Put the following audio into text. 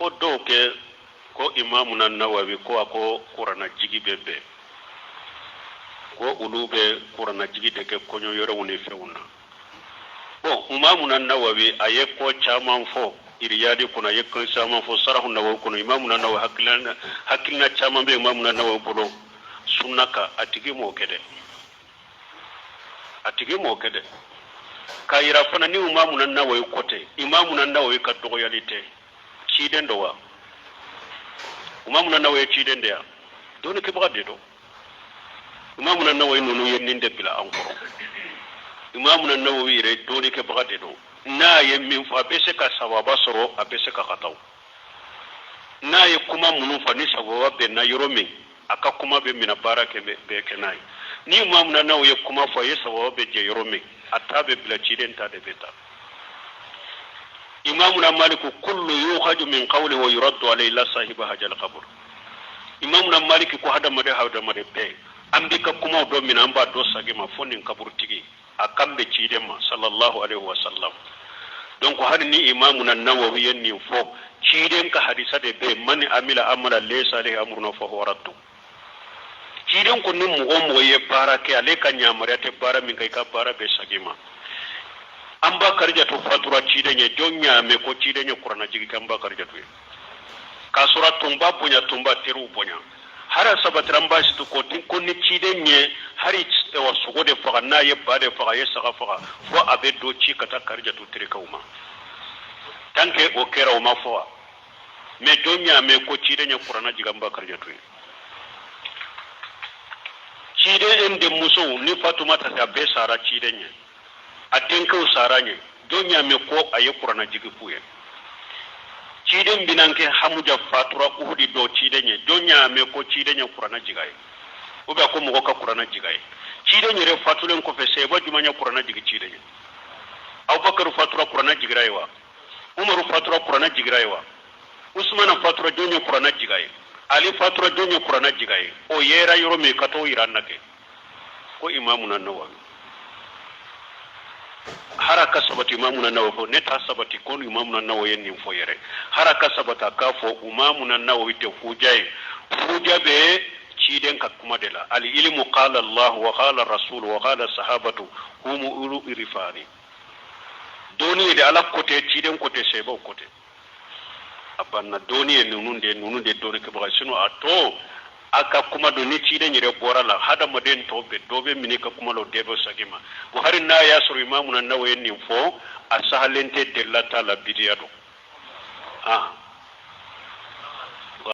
Ko dɔw kɛ ko Imamuna Nawawi ko a ko kuranna jigi bɛ bɛn, ko olu bɛ kuranna jigi de kɛ kɔɲɔ yɔrɔw ni fɛnw na. Bon, Imamuna Nawawi a ye ko caman fɔ Iriyadi kɔnɔ, a ye ko caman fɔ Sarahu Nawawi kɔnɔ. Imamuna Nawawi hakilina caman bɛ Imamuna Nawawi bolo sunna kan. A tigi m'o kɛ dɛ, a tigi m'o kɛ dɛ. K'a yira fana ni Imamuna Nawawi ko tɛ, Imamuna Nawawi ka dɔgɔyali tɛ. Ciden don wa? Imamuna Nawawi ye ciden de ya? Dɔnnikɛbaga de don. Imamuna Nawawi ninnu ye nin de bila an kɔrɔ. Imamuna Nawawi yɛrɛ dɔnnikɛbaga de don. N'a ye min fɔ, a bɛ se ka sawaba sɔrɔ, a bɛ se ka ka n'a ye kuma minnu fɔ, ni sawaba bɛnna yɔrɔ min, a ka kuma bɛ minɛ, baara kɛ bɛɛ kɛ n'a ye. Ni Imamuna Nawawi ye kuma fɔ, a ye sawaba bɛ jɛ yɔrɔ min, a ta bɛ bila, ciden ta de bɛ ta. Imamuna Maliku, kullu yukhaju min qawli wa yuraddu alayhi illa sahiba hajal qabr. Imamuna Maliki ko hadamaden hadamaden bɛɛ, an b'i ka kumaw dɔ minɛ, an b'a dɔ sagi ma, fo nin kaburutigi. A kan bɛ ciden ma sallallahu alaihi wa sallam. Donc hali ni Imamuna Nawawi ye nin fɔ, ciden ka hadisa de bɛ yen, man amila amala laysa alayhi amruna fa huwa raddu. Ciden ko ni mɔgɔ o mɔgɔ ye baara kɛ, ale ka yamaruya tɛ baara min kan, i ka baara bɛ sagi ma. An ba Karijatu fatura ciden ye, jɔn y'a mɛn ko ciden ye kuranna jigi kɛ an ba Karijatu ye, k'a sɔrɔ a tun b'a bonya, tun b'a teriw bonya? Hari a sabatira an baasi ko ten ko ni ciden ye hari sogo de faga, n'a ye ba de faga, a ye saga faga, fo a bɛ dɔ ci ka taa Karijatu terikɛw ma. Tant que o kɛra, o ma fɔ wa? Mais jɔn y'a mɛn ko ciden ye kuranna jigin an ba Karijatu ye? Ciden denmusow ni Fatumata a bɛɛ sara ciden ye, a denkɛw sara ɲɛ, jɔn y'a mɛn ko a ye kuranna jigi k'u ye? Ciden binankɛ Hamuja fatura Uhudi don ciden ye, jɔn y'a mɛn ko ciden ye kuranna jigi a ye, ou bien ko mɔgɔ ka kuranna jigi a ye? Ciden yɛrɛ fatulen kɔfɛ, sahaba jumɛn ye kuranna jigi ciden ye? Abubakar fatura, kuranna jigira ye wa? Umaru fatura, kuranna jigira ye wa? Usumana fatura, jɔn ye kuranna jigi a ye? Ali fatura, jɔn ye kuranna jigi a ye? O yera yɔrɔ min, ka t'o yira an na kɛ ko Imamuna Nawawi hara ka sabati. Imamuna Nawawi fɔ, ne t'a sabati ko Imamuna Nawawi ye nin fɔ yɛrɛ. Hara ka sabati a k'a fɔ Imamuna Nawawi tɛ huja ye. Huja bɛ ciden ka kuma de la. Al ilmu qala Allah wa qala rasul wa qala sahabatu hum ulu irfani. Dɔnni ye de, Ala ko tɛ, ciden ko tɛ, sahabaw ko tɛ, a banna. Dɔnni ye ninnu de, ninnu de dɔnni kɛbaga. Sinon a tɔ a ka kuma don, ni ciden yɛrɛ bɔra la, hadamaden tɔ bɛɛ, dɔ bɛ minɛ ka kuma la, o dɛ bɛ sagi ma. Bon, hali n'a y'a sɔrɔ Imamuna Nawawi ye nin fɔ, a sahalen tɛ, delila t'a la, bidiya don. Ah.